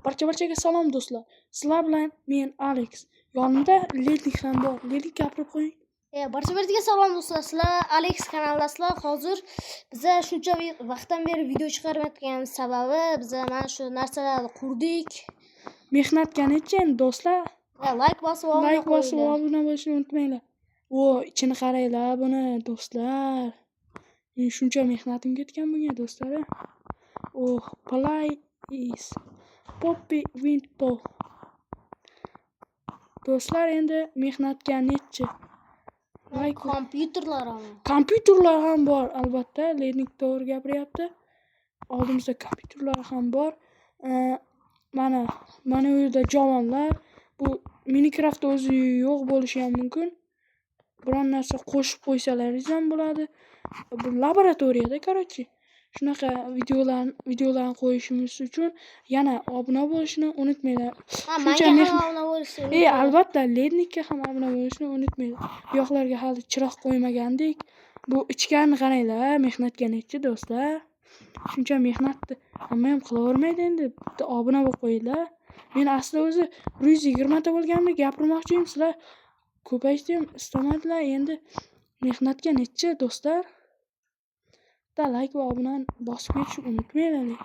Barcha-barchaga salom, do'stlar. Sizlar bilan men, Alex. Yonimda Lednik ham bor. Lednik, gapirib qo'ying. Barcha-barchaga salom, do'stlar. Sizlar Alex kanalidasizlar. Hozir biza shuncha vaqtdan beri video chiqarmayotganimiz sababi biza mana shu narsalarni qurdik. Mehnatga necha endi, do'stlar? Layk bosib obuna Layk bosib qo'yinglar. obuna bo'lishni unutmanglar. O, ichini qaranglar buni, do'stlar. Men shuncha mehnatim ketgan bunga, do'stlar. Oh, please. Poppy window. Do'stlar, endi mehnatga nechi? Layk. Kompyuterlar ham. Kompyuterlar ham bor, albatta. Lednik to'g'ri gapiryapti. Oldimizda kompyuterlar ham bor. Mana u yerda javonlar. Bu Minecraftda o'zi yo'q bo'lishi ham mumkin. Biron narsa qo'shib qo'ysalaringiz ham bo'ladi. Bu laboratoriyada, короче. Shunaqa videolarni qo'yishimiz uchun yana obuna bo'lishni unutmanglar. Ha, Shuncha menga ham obuna bo'lishni unutmanglar. Albatta, Lednikka ham obuna bo'lishni unutmanglar. Bu yoqlarga hali chiroq qo'ymagandik. Bu ichkarini qaranglar, mehnatga nechi, do'stlar. Shuncha mehnatni hamma ham qilavermaydi endi. Bitta obuna bo'lib qo'yinglar. Men aslida o'zi 120 ta bo'lganimda gapirmoqchi edim, sizlar ko'payishni ham istamadilar. Endi mehnatga nechi, do'stlar? Bitta layk va obunani bosib ketishni unutmanglar.